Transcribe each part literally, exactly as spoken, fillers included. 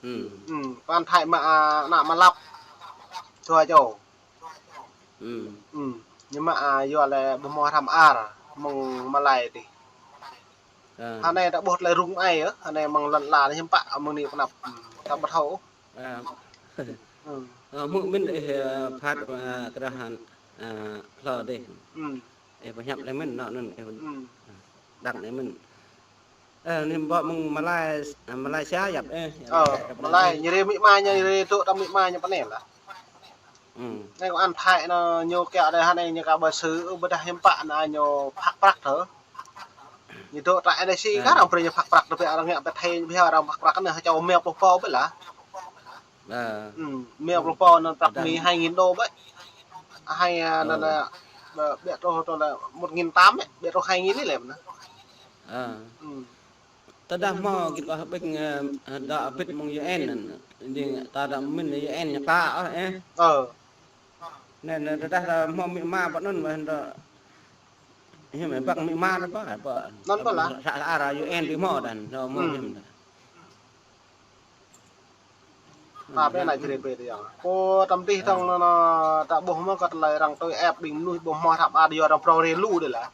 Hmm. Hmm, pơ An Thái mă, a, ană mă lăp. Thua čô. Hmm. Hmm. Ñu mă, a, yua lĕ ƀu hmâo hrăm ar, mơ̆ng Malai tih. Ha. Hơnai ta ƀuh tơlơi rŭng ai, ơ, hơnai mơ̆ng lŏn ala hiư̆m pă, mơ̆ng anai pơ anăp. Hmm. Ta ƀu thâo. A. Hmm. A, hmư̆ mĭn ih, a, phat, a, kơ rah, a, hlâo dih. Hmm. Ih pơhiăp lĕ mĭn, nŏ anŭn, ih. Hmm. Đăng lĕ mĭn. Ơ, anai ƀuh mơ̆ng Malai-, Malaysia yap, ơ. Ơ, Malai, ñu rai amĭ ama ñu, ñu rai dŏ tơ amĭ ama ñu pơ anai lah. Hmm. Anai kơ An Thái anŭn ñu kiăng đơi hơnai ñu ka ƀu sư, ơ, ƀôdah hiư̆m pă anŭn ñu phak prăk thơ. Ñu dŏ tơ anai si, ơ, kah arăng brơi ñu phak prăk, tơbiă arăng ngă pơthâo, tơbiă arăng phak prăk anai, čô rơma pluh pô ƀơi lah. Ơ. Hmm, rơma pluh pô anŭn prăk Mi hai nghìn đô ƀơi. Hai, a, anŭn, ơ, anŭn, ơ, ƀiă truh, truh lah một nghìn tám ƀơi, ƀiă truh hai nghìn anai lĕ anŭn. Ơ. Hmm. Tơdah hmâo git kơ ƀing, ơ, dŏ abit mơ̆ng U N anŭn, jing ta dŏ mĭn U N ñu ta, ơ, ơ. Ơ. Anŭn, anŭn tơdah ta hmâo amĭ ama pơ anŭn, ƀơi anŭn ta, hiư̆m ƀă amĭ ama ta ƀă, ƀă. Anŭn ƀă lah. Sa, sa, sa, U N ƀu hmâo đah, ta hmâo hiư̆m đah. Hmm. Ta ƀĕ anai jrê ƀĕ tơ yang. Pô tăm tih tong anŭn, anŭn, ta ƀuh mơ̆ kơ tơlơi arăng tui ĕp ƀing mơnuih ƀu hmâo hrăm ar yua arăng phrâo rai lu dih lah.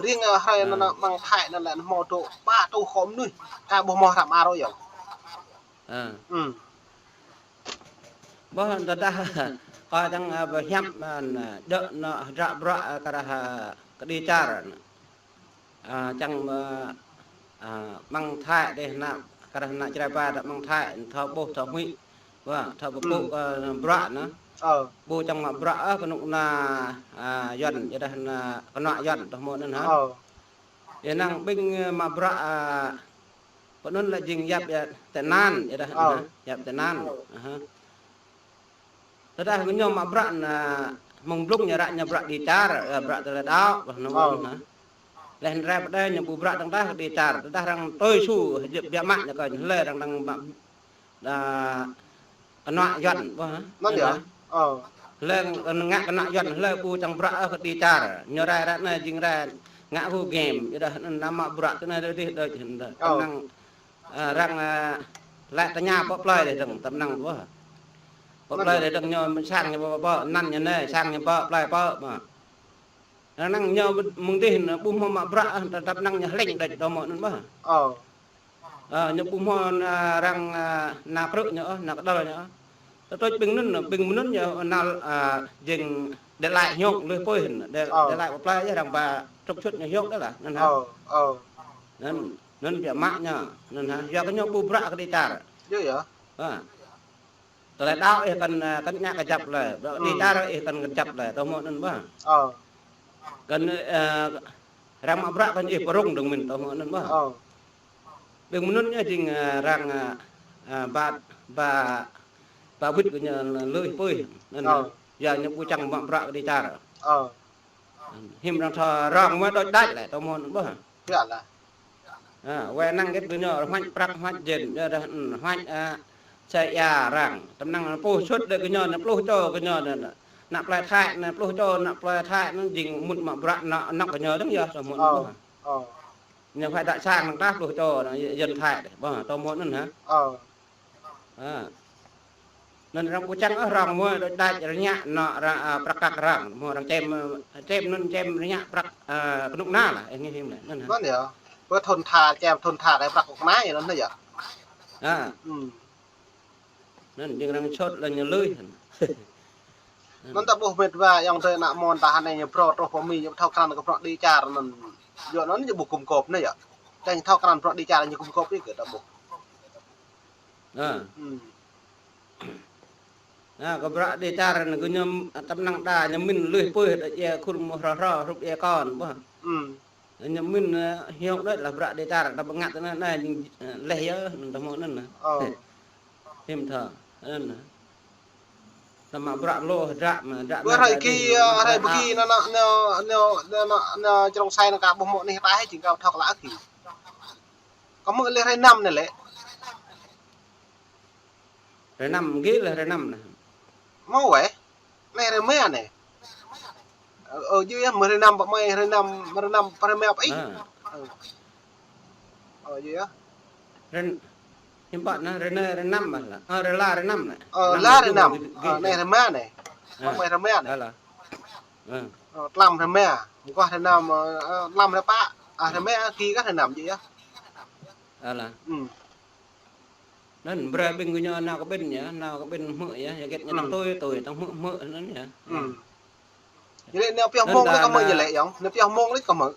Riêng, a, hrơi anŭn, anŭn, amăng Thái anŭn lĕ hmâo dŏ pă rơtuh kơ mơnuih, ka ƀu hmâo hrăm ar ôh yơh. Ơ. Hmm. Ƀuh tơdah kơ čang, a, pơhiăp, a, anŭn, dŏ anŭn hơdră bruă, a, kơ rah, a, kơđi čar anŭn. A, čang, a, a, amăng Thái dih anŭn, kơ rah anŭn čơrai ba dŏ amăng Thái, thâo ƀuh, thâo hmư̆. Ƀuh, thâo pơpŭ, hmm, a, bruă anŭn. Ơ. Ƀu čang mă bruă, ơ, kơnuk kơna, a, Yuan, yua dah anŭn kơnuă Yuan, tơ hmâo anŭn hă. Ơ. Yua anŭn ƀing, a, mă bruă, a, pơ anŭn lĕ jing yap, a, tị nạn, yua dah, ơ, anŭn, yap tị nạn. Aha. Tơdah gơñu mă bruă anŭn, mơ̆ng blung ñu ră ñu bruă kơđi čar, ơ, bruă tơlơi đaŏ, ƀuh anŭn, ơ, anŭn, ha. Laih anŭn rai pơ anai ñu ƀu bruă dơ̆ng tah kơđi čar, tơdah arăng tui su, biă mă ñu kơ, hlơi arăng dơ̆ng mă, a, kơnuă Yuan, ƀuh, ha. Anŭn yơh. Ơ. Hlơi ngă kơnuă Yuan, hlơi ƀu čang bruă, ơ, kơđi čar, ñu rai ră anai jing rai ngă hu game, yua dah anŭn mă bruă tơ anai dih đôč, ơ, tơnăng. A, arăng, a, laĭ tơña pơ plơi dih dơ̆ng, tơnăng ƀuh. Pơ plơi dih dơ̆ng ñu sang ñu pơ, pơ, anăn ñu anai, sang ñu pơ, plơi pơ, mă. Arăng ñu mơ̆ng dih anŭn ƀu hmâo mă bruă, a, tơ, tơnăng ñu hlĕng đôč tơ hmâo anŭn ƀuh. Ơ. A, ñu ƀu hmâo, a, arăng, a, nao krư̆ ñu, a, nao kơđăl ñu, a. Tơl tui ƀing anŭn, ƀing mơnŭn ñu nao, a, jing đe laĭ hiôk lui pui, đe, ơ, đe laĭ pơ plơi yơh arăng ba trục xuất ñu hiôk đôč lah, anŭn hă. Ơ, ơ. Anŭn, anŭn biă mă ñu, anŭn hă. Yua kơ ñu ƀu bruă kơđi čar. Yơh, yơh. Ha. Tơlơi đaŏ ih kăn, a, kăn ngă kơjăp lơi. Bruă kơđi čar ih kăn kơjăp lơi. Tơ hmâo anŭn ƀuh. Ơ. Kăn, a, arăng mă bruă kăn ih pơrŭng dơ̆ng mĭn. Tơ hmâo anŭn ƀuh. Ơ. Ƀing mơnŭn ñu jing, a, arăng, a, a, ba, ba, ba wĭt kơ ñu lui pui. Anŭn. Ơ. Yua ñu ƀu čang mă bruă kơđi čar. Ơ. Hiư̆m arăng thâo rong mơ̆ đôč đač lĕ, tơ hmâo anŭn ƀuh. Yua lah. A, wai năng git gơñu hmač prăk hmač jên, yua dah, ưm, hmač, a, sĕ ia arăng. Tơnăng pluh sut đơi gơñu anai, pluh čô gơñu anai. Ană plơi Thái anai, pluh čô ană plơi Thái anai jing mŭt mă bruă anŏ, anŏ gơñu dơ̆ng yơh, tơ hmâo anŭn ƀuh. Ơ. Ñu phải đač sang năng tah pluh čô anai, dân Thái dih, ƀuh, tơ hmâo anŭn hă. Ơ. A. Anŭn arăng ƀu čang, ơ, rong mơ̆ đôč đač rơñă anŏ arăng, a, prăk kăk arăng, mơ̆ arăng čem, ơ, čem anŭn čem rơñă prăk, a, kơnuk kơna lah, ih ngă hiư̆m lĕ, anŭn hă. Anŭn yơh. Ƀơi thun tha, čem thun tha kơ prăk kơnuk kơna yơh, anŭn yơh. A. Hmm. Anŭn jing arăng sut lĕ ñu lui. Anŭn ta ƀuh met wa ayŏng adơi ană mơ̆n ta hơnai ñu phrâo truh pơ Mi ñu ƀu thâo krăn kơ bruă kơđi čar anŭn. Yua anŭn ñu ƀu gum gôp anai yơh. Čang thâo krăn bruă kơđi čar ñu gum gôp đôč kơ ta ƀuh. A. Hmm. A, kơ bruă kơđi čar anŭn gơñu tơnăng đa ñu mĭn lui pui đa ia khul mơ̆ hrŏ hrŏ hrup ia kon ƀuh. Hmm. Ñu mĭn, a, hiôk đôč lah bruă kơđi čar ta ƀu ngă tơ anai, anai, a, laih yơh, anŭn tơ hmâo anŭn. Ơ. Hiư̆m thâo, anŭn. Tơma bruă lu hơdră mơ̆, hơdră ƀơi hrơi ki, a, hrơi ƀơi ki anŭn, anŭn, anŭn, anŭn, anŭn, črông sai anŭn ka ƀuh mơ̆ anih ta hĭ jing ka thâo klă ki. Kơ mơ̆ lĕ hrơi năm anai lĕ. Hrơi năm, gih lĕ hrơi năm anai. Mơ̆ weh. Anai hrơi rơma anai. Ơ, ơ, yơh, yơh, mơ̆ hrơi năm ƀă mơi, hrơi năm, mơ̆ hrơi năm, hrơi rơma ƀă ih. A. Ơ. Ơ, yơh, yơh. Hrơi, Hiư̆m pă anai, rơnê rơnăm bah lah. Ơ, rơla rơnăm anai. Ơ, rơnơ̆ng la rơnăm. Ơ, anai rơma anai. Ơ, mơ̆ng rơma anai. Lah lah. Ơ. Ơ, tlam rơma. Mơguah rơnăm, ơ, tlam rơpă. Ơ, rơma ki kah rơnăm jĕ yơh. Lah lah. Ư. Anŭn brơi ƀing gơñu nao kơ ƀing yơh, nao kơ ƀing hmư̆ yơh, yua hơget ñu tơ̆ng tui, tui, tơ̆ng hmư̆, hmư̆ anŭn yơh. Ư. Ñu lĕ nao pioh mông lĕ kơ hmư̆ ñu lĕ yơh, nao pioh mông lĕ kơ hmư̆.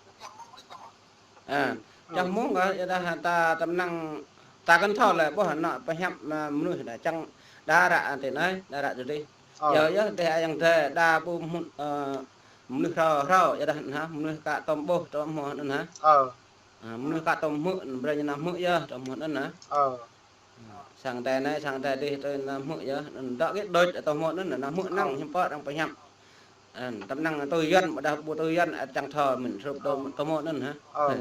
Ơ, pioh mông kơ, yua dah ta tơm năng, ta kơnơ̆ng thâo lĕ ƀuh anŏ pơhiăp mơnuih dah čang đa ră tơ anai, đa ră tơ adih. Ơ. Yua yơh tơ ayŏng adơi, đa ƀu hmư̆, ơ, mơnuih hrâo hrâo, yua dah hă, mơnuih ka tơm ƀuh, tơm hmư̆ anŭn hă. Ơ. Ơ, mơnuih ka tơm hmư̆, brơi ñu nao hmư̆ yơh, tơm hmư̆ anŭn hă. Ơ. Sang adai anai, sang adai adih tui nao hmư̆ yơh, anŭn dŏ gĕt đôč tơm hmư̆ anŭn, nao hmư̆ năng hiư̆m pă arăng pơhiăp. Ơ, tơm năng tui Yuan, ƀôdah ƀu tui Yuan, ăt čang thâo mơ̆n, hrup tơm hmư̆ anŭn hă. Ơ.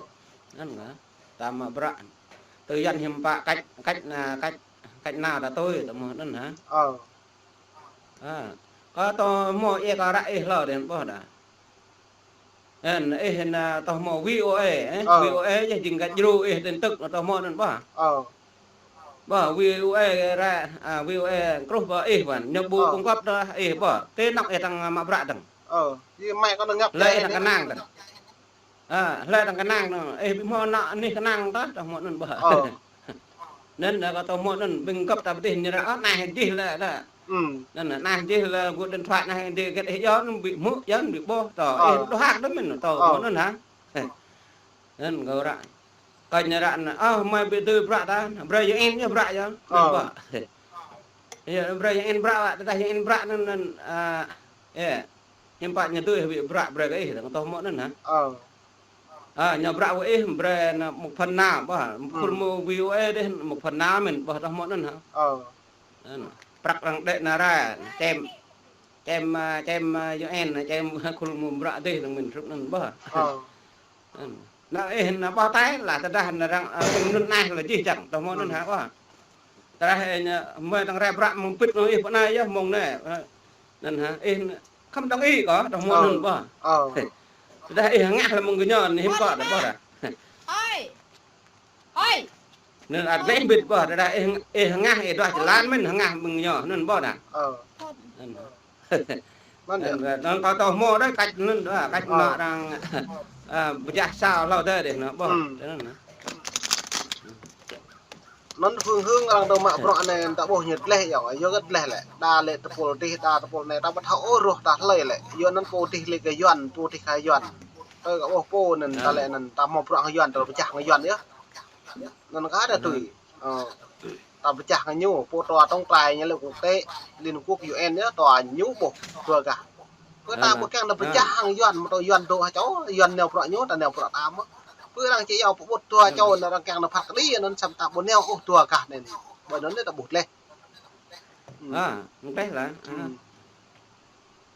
Anŭn hă. Ta mă bruă. Tui Yuan hiư̆m pă cách, cách na, cách, cách nao ta tui, tơm hmư̆ anŭn hă. Ơ. Ơ. Kâo tơm hmư̆ ih kâo ră ih hlâo đen ƀuh dah. Ơ, ih nao tơm hmư̆ V O A, ơ, V O A yơh jing gah djru ih tin tức tơm hmư̆ anŭn ƀuh. Ơ. Ƀuh, V O A ră, ơ, V O A kruh ƀuh ih ƀuăn, ñu ƀu cung cấp dah ih ƀuh. Tơ anŏ ih tơ̆ng mă bruă dơ̆ng. Ơ, ih mă kâo ngăp hlơi ih tơ̆ng kơnang dơ̆ng. Ơ, hlơi tơ̆ng kơnang dơ̆ng. Ih ƀu hmư̆ anŏ anih kơnang dah, tơm hmư̆ anŭn ƀuh. Ơ. Anŭn dah kâo tơm hmư̆ anŭn ƀing gơ̆p ta pơtih ñu ră, ơ, anai jih lĕ dah. Ư. Anŭn anai jih lĕ gŭ điện thoại anai jih gĕt ih yơh anŭn ƀu hmư̆ yơh anŭn ƀu ƀuh tơ. Ơ. Ih đôč hă dah mơ̆n tơm hmư̆ anŭn hă. Anŭn kâo ră. Kơ ñu ră anŭn, ơ, mơi ƀu dưi bruă ta, brơi Yuan yơh bruă yơh. Anŭn ƀuh. Yơh, brơi Yuan bruă, tơdah Yuan bruă anŭn, anŭn, ơ, yơh. Hiư̆m pă ñu dưi hơbĭ bruă brơi kơ ih, tơm hmư̆ anŭn hă. Ơ. Ơ, ñu bruă kơ ih, brơi anŭn một phần nào, ƀuh. Khul mơ̆ng V O A dih, một phần nào mơ̆n, ƀuh tơm hmư̆ anŭn hă. Ơ. Anŭn. Prăk arăng đĕ nao rai, čem, čem, ơ, čem, ơ, Yuan, čem khul mơ̆ng bruă dih, anŭn mơ̆n hrup anŭn ƀuh. Ơ. Anŭn. Nao ih nao ƀuh tai, lah tơdah nao arăng, ơ, ƀing anŭn anai lah jih jang, tơm hmư̆ anŭn hă ƀuh. Tơdah ih nao, mơi tơ̆ng rai bruă mơ̆ng pĭt anŭn ih pơ anai yơh mơ̆ng anai. Ơ. Anŭn hă, ih nao, khŏm tơ̆ng ih kâo, tơm hmư̆ anŭn ƀuh. Ơ. Tơdah ih hơngah lĕ mơ̆ng gơñu, hiư̆m pă dah ƀuh dah. Ơi. Ơi. Anŭn ăt lĕ ƀĭt ƀuh, tơdah ih, ih hơngah, ih duah jơlan mơ̆n hơngah ƀing ñu, anŭn ƀuh dah. Ơ. Anŭn. Anŭn yơh. Anŭn, anŭn kâo tơm hmư̆ dah, cách anŭn dah, cách nao arăng, ơ, pơčah sao hlâo dih nao ƀuh. Ư. Anŭn. Anŭn phương hướng arăng tơ̆ng mă bruă anai ta ƀuh ñu gleh yơh, yua hơget gleh lĕ. Đa lĕ tơpul dih, đa tơpul anai, ta ƀu thâo ôh rŏh ta hlơi lĕ. Yua anŭn pô dih lĕ kơ Yuan, pô dih kơ Yuan. Tơ kâo ƀuh pô anŭn ta lĕ anŭn ta mă bruă kơ Yuan, ta pơčah kơ Yuan yơh. Anŭn kah dah tui. Ơ, ta pơčah kơ ñu, pô tơ̆ng trai ñu lĕ quốc tế, Liên Quốc U N yơh, tơ̆ng ñu ƀuh dua gah. Kơ ta ƀu kiăng ta pơčah hăng Yuan, mơ̆ tơ̆ng Yuan dŏ hă čô, Yuan nao bruă ñu, ta nao bruă ta mơ̆n. Pơ arăng či yua pơƀut dua čô, anŭn arăng kiăng nao phat kơđi, anŭn samơ̆ ta ƀu nao ôh dua gah anŭn. Ƀơi anŭn ta ƀuh gleh. Ơ, gleh lah. Ơ.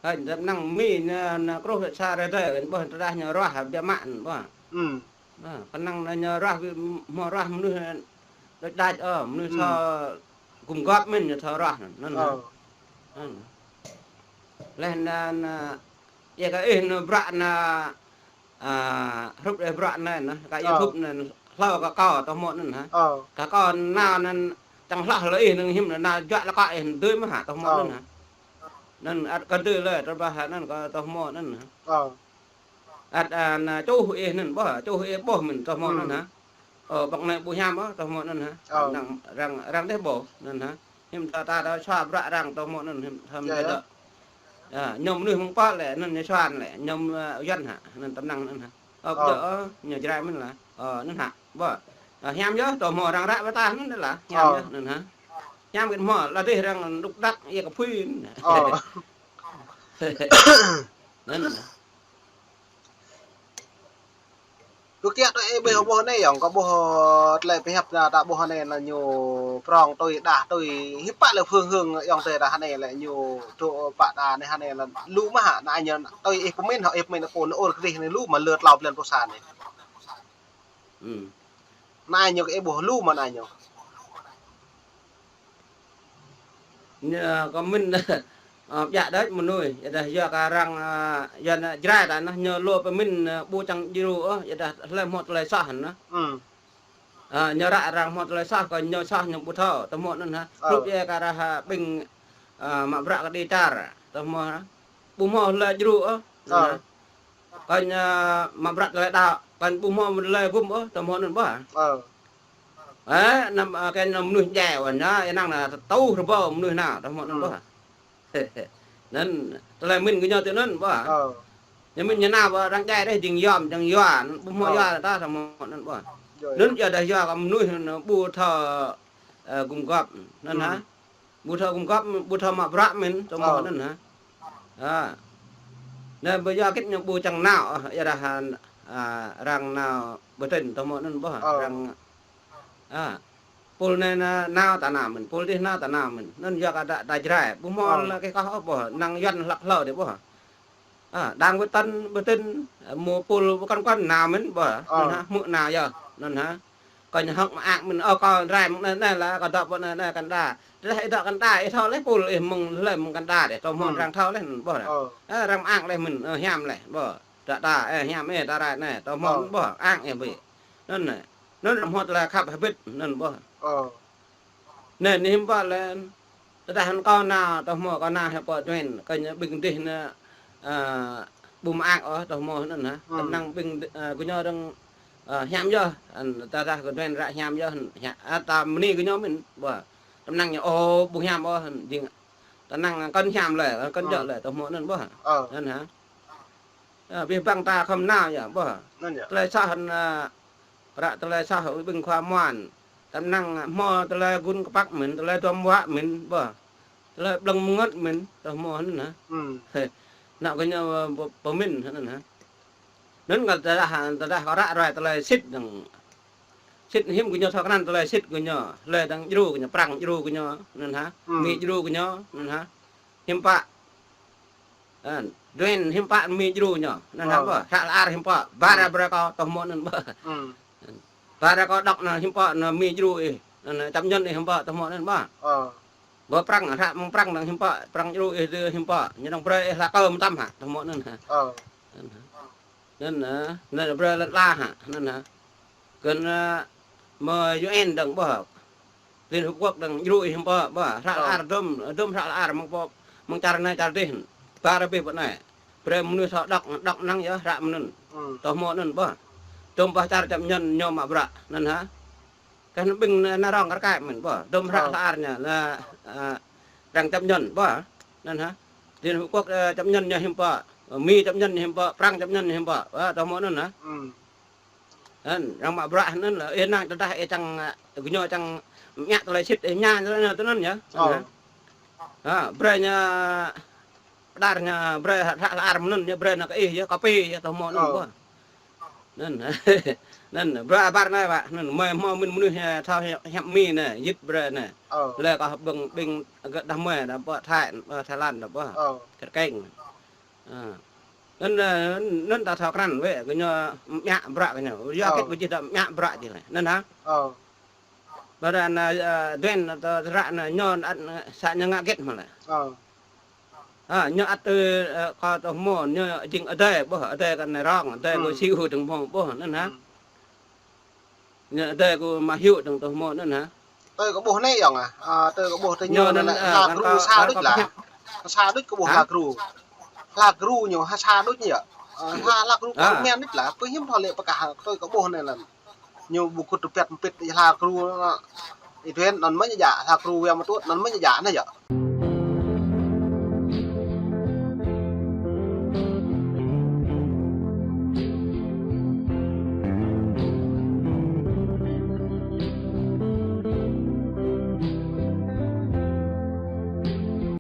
Hơi, tơm năng Mi nao, nao kruh sa rơdơi, ƀuh tơdah ñu ruah biă mă ƀuh. Ơ, kơnang nao ñu ruah, hmư̆ ruah mơnuih đôč đač, ơ, mơnuih thâo gum gop mơ̆n ñu thâo ruah anŭn hă. Ơ. Anŭn. Leh anŭn, ơ, yua kơ ih nao bruă nao, ơ, hrup ih bruă anai nao, kơ YouTube anai hlâo kơ kâo tơm hmư̆ anŭn hă. Ơ. Kơ kâo nao anŭn čang hloh lĕ ih anŭn hiư̆m nao juă lĕ kâo ih dưi mơ̆ hă tơm hmư̆ anŭn hă. Anŭn ăt kơ dưi lĕ tơdah hă anŭn kơ tơm hmư̆ anŭn hă. Ơ. Ăt, ơ, nao čuh ih anŭn ƀuh, čuh ih ƀuh mơ̆n tơm hmư̆ anŭn hă. Ơ, ƀing anai ƀu hiam ôh tơm hmư̆ anŭn hă. Ơ. Arăng, arăng, arăng dih ƀuh anŭn hă. Hiư̆m ta, ta, ta sua bruă arăng tơm hmư̆ anŭn hiư̆m, hiư̆m yơh, ta yơh. Ơ, ñu mơnuih mơ̆ng pă lĕ, anŭn ñu suan lĕ, ñu, ơ, Yuan hă, anŭn tơm năng anŭn hă. Ơ, ƀu djơ̆, ơ, ñu Jrai mơ̆n lah. Ơ, anŭn hă, ƀuh. Ơ, hiam yơh, tơm hmư̆ arăng ră ƀơi ta anŭn lah, hiam yơh, anŭn hă. Hiam hơget hmư̆, lah dih arăng đŭk đăk, yua kơ pui. Ơ. Anŭn. Kơ kiăng tui ih ƀuh, ƀuh anai yơh, kâo ƀuh tơlơi pơhiăp ta, ta ƀuh anai anŭn ñu prong tui đah tui hiư̆m pă lĕ phương hướng yơh tui ta anai lĕ ñu tŭ pă ta anai anai lĕ lu mơ̆ hă, anai ñu tui ih pơmĭn hă, ih pơmĭn kơ anŭn ur kơdih anai lu mơ̆ lơ tlâo blan pluh sa anai. Ư. Anai ñu kơ ih ƀuh lu mơ̆ anai ñu. Ñu kơ mĭn, ơ, biă đôč mơnuih, yua dah yua kơ arăng, ơ, yua anai Jrai ta anŭn, ñu lu pơmĭn, ơ, ƀu čang djru ôh, yua dah hlơi hmư̆ tơlơi soh anŭn. Ư. Ơ, ñu ră arăng hmâo tơlơi soh, kơ ñu soh ñu ƀu thâo, tơhmô anŭn hă. Ơ. Hrup yơh kơ arăng hă ƀing, ơ, mă bruă kơ đi čar, tơhmô hă. Ƀu hmâo hlơi djru ôh, anŭn hă. Ơ. Kơ ñu mă bruă tơlơi đaŏ, kơ ƀu hmâo hlơi gum ôh, tơhmô anŭn ƀuh hă. Ơ. Ơ, anăm, ơ, kơ ñu mơnuih djai wă ñu, ơ, năng na tơtuh rơbâo mơnuih nao, tơhmô anŭn ƀuh hă. Anŭn, tơlơi mĭn kơ ñu tui anŭn ƀuh hă. Ơ. Ñu mĭn ñu nao ƀuh arăng djai dêh, jing yom, jing yua, ƀu hmâo yua ta, tơhmô anŭn ƀuh hă. Anŭn yua dah yua kơ mơnuih anŭn ƀu thâo, ơ, gum gŏp, anŭn hă. Ƀu thâo gum gŏp, ƀu thâo mă bruă mĭn, tơhmô anŭn hă. Ơ. Anŭn ƀu yua kĭt ñu ƀu čang nao, ơ, yua dah, ơ, arăng nao ƀơtĭn, tơhmô anŭn ƀuh hă. Ơ. Arăng Ơ, pul anai na, nao ta nao mĭn, pul dih nao ta nao mĭn. Anŭn yua kơ đa, đa Jrai, ƀu hmâo lă kơ kâo ôh ƀuh, năng Yuan hlăk hlâo dih ƀuh. Ơ, đang ƀơtĭn, ƀơtĭn, ơ, mơ̆ pul ƀu kăn kăn nao mĭn ƀuh. Anŭn hă, hmư̆ nao yơh, anŭn hă. Kơ ñu hơ̆k mơak mĭn, ơ, kâo rai mơ̆ng anai, anai lă, kâo dŏ ƀơi anai, anai kăn đa. Tơdah ih dŏ kăn đa, ih thâo laih pul ih mơ̆ng hlơi mơ̆ng kăn đa dih, tơhmô arăng thâo laih anŭn ƀuh. Ơ, arăng mơak laih mĭn, ơ, hiam laih ƀuh. Đa đa, ơ, hiam ih ta rai anai, tơhmô anŭn ƀuh, ang ih ƀu. Anŭn anai. Anŭn hmâo tơlơi khăp hơbĭt, anŭn ƀuh. Ơ. Anai, anai hiư̆m pă lĕ, tơdah kâo nao, tơhmô kâo nao hơpă duen, kơ ñu ƀing dih anai, ơ, ƀu mơak ôh, tơhmô anŭn hă. Tơm năng ƀing, ơ, kơ ñu arăng, ơ, hiam yơh, anŭn tơdah kơ duen ră hiam yơh, hia-, ơ, ta mơni kơ ñu mĭn, ƀuh. Tơm năng ñu, ơ, ƀu hiam ôh, jing, tơm năng kăn hiam lĕ, kăn djơ̆ lĕ, tơhmô anŭn ƀuh. Ơ. Anŭn hă. Ơ, abih bang ta khŏm nao yơh, ƀuh. Anŭn yơh. Tơlơi soh anŭn, ơ, ră tơlơi soh ƀing khua muan. Tơm năng hmâo tơlơi gun kơpăk mĭn, tơlơi duăm wă mĭn, ƀuh. Tơlơi blơ̆ng mơngơ̆t mĭn, tơhmô anŭn hă. Anŭn kơ ñu, ơ, pơ-, pơmĭn anŭn hă. Anŭn kơ tơdah, tơdah kơ ră ruai tơlơi sĭt dơ̆ng. Sĭt hiư̆m kơ ñu thâo krăn tơlơi sĭt kơ ñu, hlơi dơ̆ng djru kơ ñu, Prăng djru kơ ñu, anŭn hă. Mi djru kơ ñu, anŭn hă. Hiư̆m pă. Ơ, duen hiư̆m pă mi djru ñu. Anŭn hă ƀuh. Hră lă ar hiư̆m pă. Ƀar brơi kâo tơhmô anŭn ƀuh. Ƀar kâo dŏ anŭn hiư̆m pă anŭn mi djru ih. Anŭn čăp ñŭn ih hiư̆m pă tơhmô anŭn ƀuh. Ƀuh Prăng, hră mơ̆ng Prăng anŭn hiư̆m pă, Prăng djru ih tui hiư̆m pă. Ñu dơ̆ng brơi ih hla kơ mơtam hă, tơhmô anŭn hă. Anŭn hă. Anŭn, ơ, anŭn brơi lŏn ala hă, anŭn hă. Kơ anŭn, ơ, mơ̆ U N dơ̆ng ƀuh. Liên Hợp Quốc dơ̆ng djru ih hiư̆m pă, ƀuh. Hră lă ar dôm, dôm hră lă ar mơ̆ng pơ, mơ̆ng čar anai čar dih. Ƀar abih pơ anai. Brơi mơnuih thâo dŏ, dŏ năng yơh hră mơnŭn. Tơhmô anŭn ƀuh. Dôm ƀah čar čăp ñŭn ñu mă bruă, anŭn hă. Kơ anŭn ƀing anai rŏng kar kaĭ mĭn ƀuh. Dôm hră lă ar ñu, lă, ơ, arăng čăp ñŭn ƀuh. Anŭn hă. Liên Hợp Quốc, ơ, čăp ñŭn ñu hiư̆m pă. Mi čăp ñŭn ñu hiư̆m pă, Prăng čăp ñŭn ñu hiư̆m pă. Ơ, tơhmô anŭn hă. Anŭn, arăng mă bruă anŭn lĕ, ih năng tơdah ih čang, ơ, gơñu čang mơñă tơlơi sĭt, ih mơñă tơlơi anŭn, tui anŭn yơh. Ơ. Hă, brơi ñu, pơđar ñu, brơi hră lă ar mơnŭn ñu, brơi ñu kơ ih yơh, copy yơh, tơhmô anŭn ƀuh. Anŭn, anŭn, brơi ƀar anai ƀă, anŭn, mơi hmâo mĭn mơnuih, ơ, thâo hiăp, hiăp mi anai, jĭt brơi anai. Lĕ kâo ƀing, ƀing gơ̆ đah mơi, đah pơ Thái, ơ, Thái Lan đah ƀuh. Kơt keng. Ơ. Anŭn, ơ, anŭn ta thâo krăn wĕ, kơ ñu mơñă bruă kơ ñu. Yua kơ kơ jih dŏ mơñă bruă jih lĕ. Anŭn hă? Ƀơi anŭn, ơ, duen tơ ră anŭn ñu ăt, ơ, sa ñu ngă gĕt mơ̆ lĕ. Ơ, ñu ăt tơ, ơ, kơ tơhmô, ñu jing adơi ƀuh, adơi kơ anai rŏng, adơi kơ siu tơhmô ƀuh, anŭn hă? Ñu adơi kơ mă hiu dơ̆ng tơhmô anŭn hă? Tui kâo ƀuh anai yơh ah. Ơ, tui kâo ƀuh tui ñu anŭn, ơ, hla gru sa đôč lă. Sa đôč kâo ƀuh hla gru. Hla gru ñu ha sa đôč ñu yơh. Ơ, hla, hla gru kâo men đôč lă. Pơ hiư̆m thâo lĕ pơkă tui kâo ƀuh anai lă. Ñu ƀu kŭt tơbiăt pit hla gru. Ih duen anŭn mơ̆ ñu djă, hla gru wia mơtuôt anŭn mơ̆ ñu djă anai yơh.